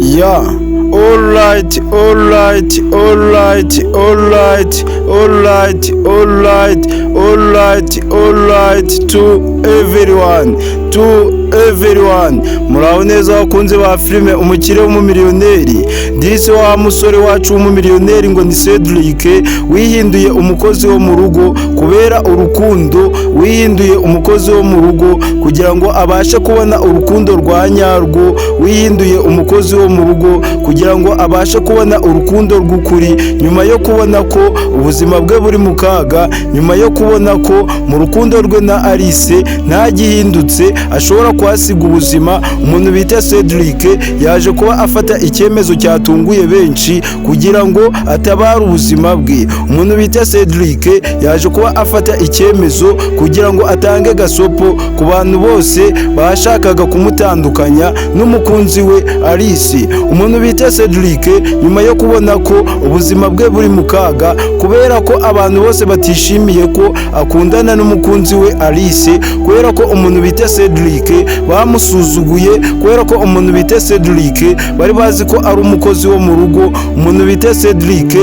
Yeah. Alright, alright, alright, alright, alright, alright, alright, alright to everyone, to everyone. Muraho neza abakunzi ba filime Umukire w'Umumiliyoneri. Disi wa musore wacu w'umumiliyoneri ngo ni Cedric, wihinduye umukozi wo mu rugo kubera urukundo, wihinduye umukozi wo mu rugo kugira ngo abashe kubona urukundo rwa nyarwo, wihinduye umukozi wo mu rugo kugira ngo abashe kubona urukundo rw'ukuri, nyuma yo kubona ko ubuzima bwe buri mu kaga, nyuma yo kubona ko mu rukundo rwe na Alice nta gihindutse ashobora kuhasiga ubuzima. Umuntu bita Cedric yaje kuba afata icyemezo cyatunguye benshi kugira ngo atabare ubuzima bwe. Umuntu bita Cedric yaje kuba afata icyemezo kugira ngo atange gasopo ku bantu bose bashakaga kumutandukanya n'umukunzi we Alice. Umuntu bita Cedric, nyuma yo kubona ko ubuzima bwe buri mu kaga kubera ko abantu bose batishimiye ko akundana n'umukunzi we Alice, kubera ko umuntu bita Cedric bamusuzuguye, kubera ko umuntu bita Cedric bari bazi ko ari umukozi wo mu rugo, umuntu bita Cedric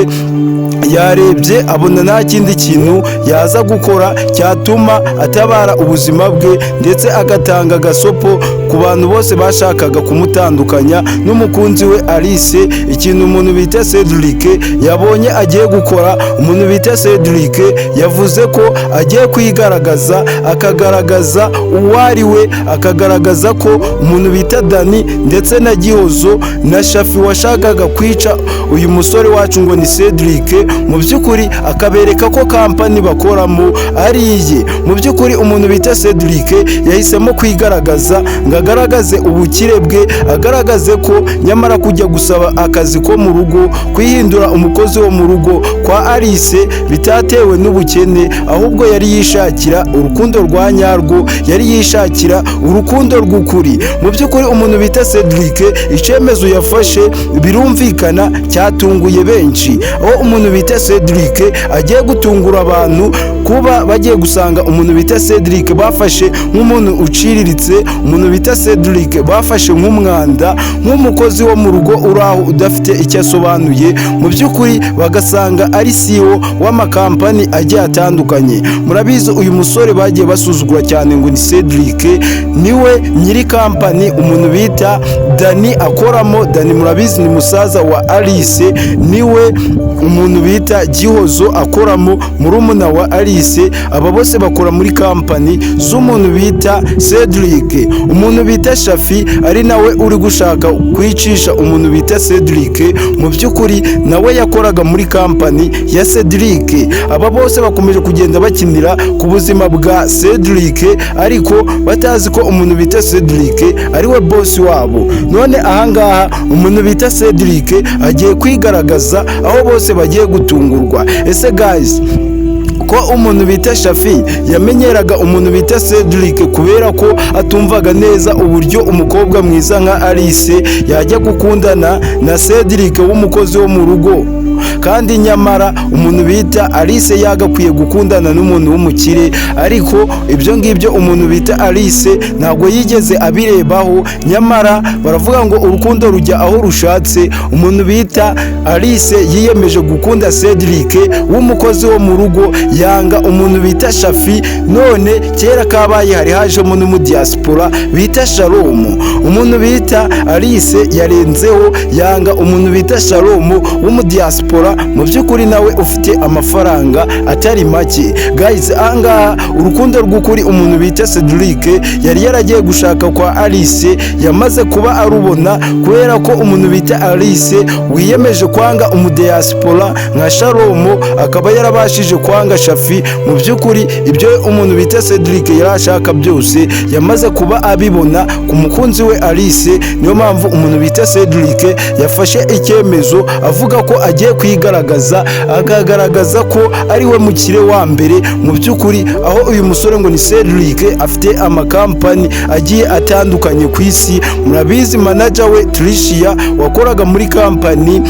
yarebye abona nta kindi kintu yaza gukora cyatuma atabara ubuzima bwe, ndetse agatanga agasopo ku bantu bose bashakaga kumutandukanya n'umukunzi we Alice. Ikintu umuntu bita Cedric yabonye agiye gukora, umuntu bita Cedric yavuze ko agiye kwigaragaza, akagaragaza uwo ari we, akagaragaza ko umuntu bita Dani ndetse na Gihozo na Shafi washakaga kwica uyu musore wacu ngo ni Cedric, mu by'ukuri akabereka ko kampani bakoramo ari iye. Mu by'ukuri umuntu bita Cedric yahisemo kwigaragaza ngo agaragaze ubukire bwe, agaragaze ko nyamara kujya gusaba akazi ko mu rugo, kwihindura umukozi wo mu rugo kwa Alice bitatewe n'ubukene, ahubwo yari yishakira urukundo rwa nyarwo, yari yishakira urukundo rw'ukuri. Mu by'ukuri umuntu bita Cedric icyemezo yafashe birumvikana cyatunguye benshi, aho umuntu bita Cedric agiye gutungura abantu kuba bagiye gusanga umuntu bita Cedric bafashe nk'umuntu uciriritse, umuntu bita Cedric bafashe nk'umwanda, nk'umukozi wo mu rugo uri aho udafite icyo asobanuye, mu by'ukuri bagasanga ari CEO w'amakampani agiye atandukanye. Murabizi, uyu musore bagiye basuzugura cyane ngo ni Cedric, niwe nyiri kampani umuntu bita Dani akoramo. Dani murabizi ni musaza wa Alice, niwe umuntu bita Gihozo akoramo, murumuna wa Alice. Aba bose bakora muri kampani z'umuntu bita Cedric. Umuntu bita Shafi, ari nawe uri gushaka kwicisha umuntu bita Cedric, mu by'ukuri nawe yakoraga muri kampani ya Cedric. Aba bose bakomeje kugenda bakinira ku buzima bwa Cedric, ariko batazi ko umuntu bita Cedric ari we boss wabo. None ahangaha umuntu bita Cedric agiye kwigaragaza, aho bose bagiye gutungurwa. Ese guys, ko umuntu bita Shafi yamenyeraga umuntu bita Cedric kubera ko atumvaga neza uburyo umukobwa mwiza nka Alice yajya gukundana na Cedric w'umukozi wo mu rugo, kandi nyamara umuntu bita Alice yagakwiye gukundana n'umuntu w'umukire, ariko ibyo ngibyo umuntu bita Alice ntabwo yigeze abirebaho. Nyamara baravuga ngo urukundo rujya aho rushatse. Umuntu bita Alice yiyemeje gukunda Cedric w'umukozi wo mu rugo, yanga umuntu bita Shafi. None kera kabaye hari hajemo n'umudiaspora bita Shalom. Umuntu bita Alice yarenzeho yanga umuntu bita Shalom w'umudiaspora, mu by'ukuri nawe ufite amafaranga atari make. Guys, ahangaha urukundo rw'ukuri umuntu bita Cedric yari yaragiye gushaka kwa Alice yamaze kuba arubona, kubera ko umuntu bita Alice wiyemeje kwanga umudiaspora nka Shalom akaba yarabashije kwanga Shafi, mu by'ukuri ibyo umuntu bita Cedric yari ashaka byose yamaze kuba abibona ku mukunzi we Alice. Niyo mpamvu umuntu bita Cedric yafashe icyemezo avuga ko agiye kwigaragaza, akagaragaza ko ari we mukire wa mbere. Mu by'ukuri aho uyu musore ngo ni Cedric afite amakampani agiye atandukanye ku isi. Murabizi, manager we Tricia wakoraga muri kampani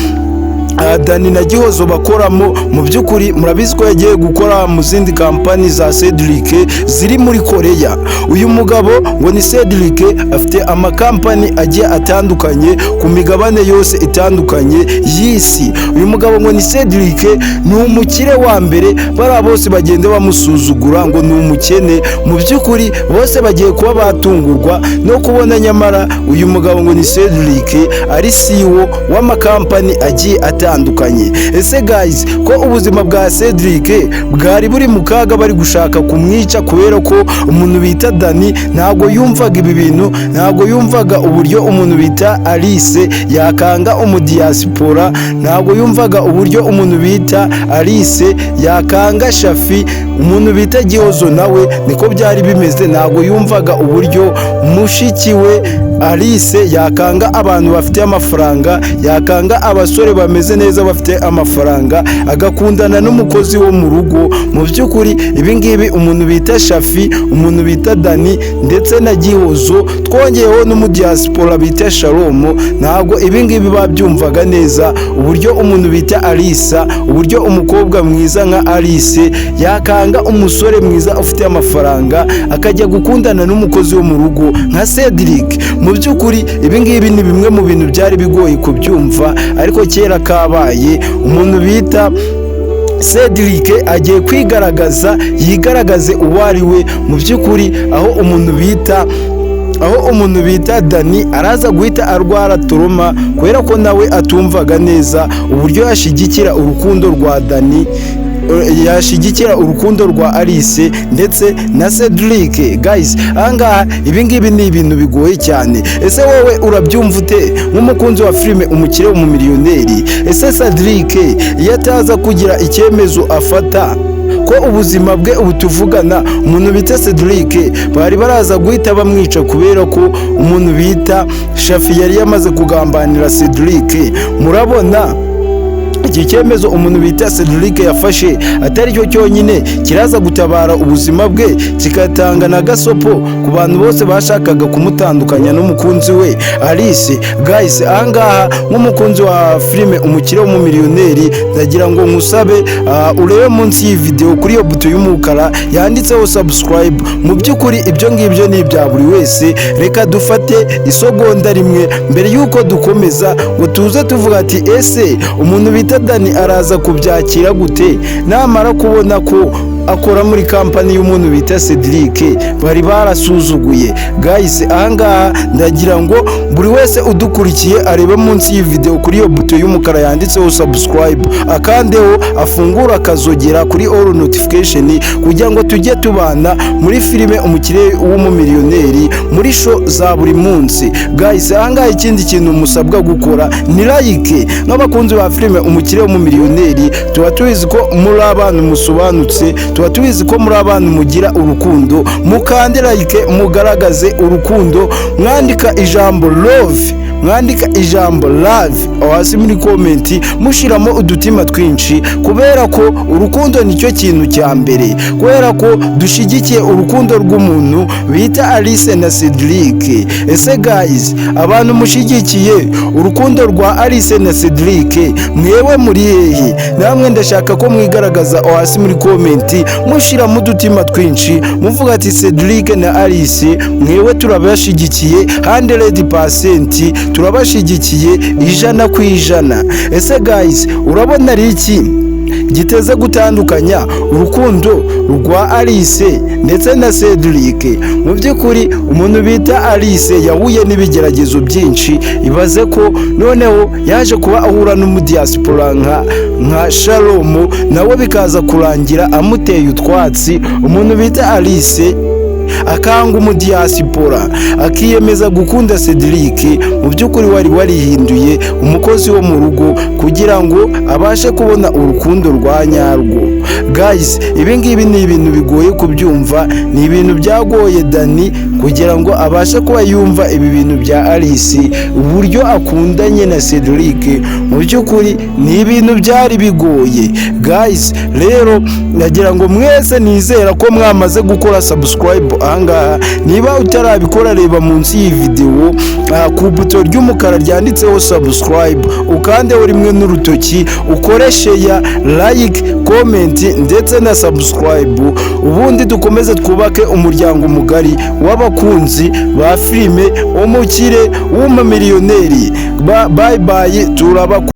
Dani na Gihozo bakoramo. Mu by'ukuri murabizi ko yagiye gukora mu zindi kampani za Cedric ziri muri Korea. Uyu mugabo ngo ni Cedric afite amakampani agiye atandukanye ku migabane yose itandukanye y'isi. Uyu mugabo ngo ni Cedric ni umukire wa mbere. Bariya bose bagenda bamusuzugura ngo ni umukene, mu by'ukuri bose bagiye kuba batungurwa no kubona nyamara uyu mugabo ngo ni Cedric ari CEO w'amakampani agiye atandukanye. Ese guys, ko ubuzima bwa Cedric bwari buri mu kaga, bari gushaka kumwica kubera ko umuntu bita Dani ntabwo yumvaga ibi bintu, ntabwo yumvaga uburyo umuntu bita Alice yakanga umudiyasipora, ntabwo yumvaga uburyo umuntu bita Alice yakanga Shafi. Umuntu bita Gihozo nawe niko byari bimeze, ntabwo yumvaga uburyo mushiki we Alice yakanga abantu bafite amafaranga, yakanga abasore bameze neza bafite amafaranga, agakundana n'umukozi wo mu rugo. Mu by'ukuri ibi ngibi umuntu bita Shafi, umuntu bita Dani ndetse na Gihozo, twongeyeho n'umudiyasipora bita Shalomo, ntabwo ibi ngibi babyumvaga neza, uburyo umuntu bita Alisa, uburyo umukobwa mwiza nka Alice yakanga umusore mwiza ufite amafaranga akajya gukundana n'umukozi wo mu rugo nka Cedric. Mu by'ukuri ibi ngibi ni bimwe mu bintu byari bigoye kubyumva, ariko kera kabaye umuntu bita Cedric agiye kwigaragaza, yigaragaze uwo ari we mu by'ukuri, aho umuntu bita Dani araza guhita arwara trauma kubera ko nawe atumvaga neza uburyo yashyigikira urukundo rwa Dani, yashyigikira urukundo rwa Alice ndetse na Cedric. Guys, ahangaha ibi ngibi ni ibintu bigoye cyane. Ese wowe urabyumva ute nk'umukunzi wa filime Umukire w'Umumiliyoneri? Ese Cedric iyo ataza kugira icyemezo afata ko ubuzima bwe ubu tuvugana, umuntu bita Cedric bari baraza guhita bamwica kubera ko umuntu bita Shafi yari yamaze kugambanira Cedric? Murabona iki cyemezo umuntu bita Cedric yafashe atari cyo cyonyine kiraza gutabara ubuzima bwe, kigatanga na gasopo ku bantu bose bashakaga kumutandukanya n'umukunzi we Alice? Guys, ahangaha nk'umukunzi wa filime Umukire w'Umumiliyoneri, ndagira ngo nkusabe urebe munsi y'iyi video kuri iyo buto y'umukara yanditseho subscribe. Mu by'ukuri ibyo ngibyo ni ibya buri wese. Reka dufate isogonda rimwe mbere y'uko dukomeza ngo tuze tuvuga ati: ese umuntu bita Dani araza kubyakira gute namara kubona ko akora muri kampani y'umuntu bita Cedric bari barasuzuguye? Guys, ahangaha ndagira ngo buri wese udukurikiye arebe munsi y'iyi video kuri iyo buto y'umukara yanditseho subscribe, akandeho, afungure akazogera kuri all notification kugira ngo tujye tubana muri filime Umukire w'Umumiliyoneri muri show za buri munsi. Guys, ahangaha ikindi kintu musabwa gukora ni like. Nk'abakunzi ba filime Umukire w'Umumiliyoneri, tuba tubizi ko muri abantu musobanutse, tuba tubizi ko muri abantu mugira urukundo. Mukande like, mugaragaze urukundo, mwandika ijambo love, mwandika ijambo love aho hasi muri comment, mushyiramo udutima twinshi, kubera ko urukundo nicyo kintu cya mbere, kubera ko dushyigikiye urukundo rw'umuntu bita Alice na Cedric. Ese guys, abantu mushyigikiye urukundo rwa Alice na Cedric, mwewe muri hehe? Namwe ndashaka ko mwigaragaza aho hasi muri comment, mushyiramo udutima twinshi, muvuga ati: Cedric na Alice mwewe turabashyigikiye 100%, turabashyigikiye 100%. Ese guys, urabona ari iki giteze gutandukanya urukundo rwa Alice ndetse na Cedric? Mu by'ukuri umuntu bita Alice yahuye n'ibigeragezo byinshi. Ibaze ko noneho yaje kuba ahura n'umudiyasipora nka Shalom, nawe bikaza kurangira amuteye utwatsi. Umuntu bita Alice akanga umudiyasipora, akiyemeza gukunda Cedric, mu by'ukuri wari warihinduye umukozi wo mu rugo kugira ngo abashe kubona urukundo rwa nyarwo. Guys, ibi ngibi ni ibintu bigoye kubyumva, ni ibintu byagoye Dani kugira ngo abashe kuba yumva ibi bintu bya Alice, uburyo akundanye na Cedric. Mu by'ukuri ni ibintu byari bigoye. Guys, rero nagira ngo mwese, nizera ko mwamaze gukora subscribe. Ahangaha niba utarabikora, reba munsi y'iyi videwo ku buto ry'umukara ryanditseho subscribe, ukandeho rimwe n'urutoki, ukore share, like, comment ndetse na subscribe, ubundi dukomeze twubake umuryango mugari w'abakunzi ba filime Umukire w'Umumiliyoneri. Bye bye, turabakunda.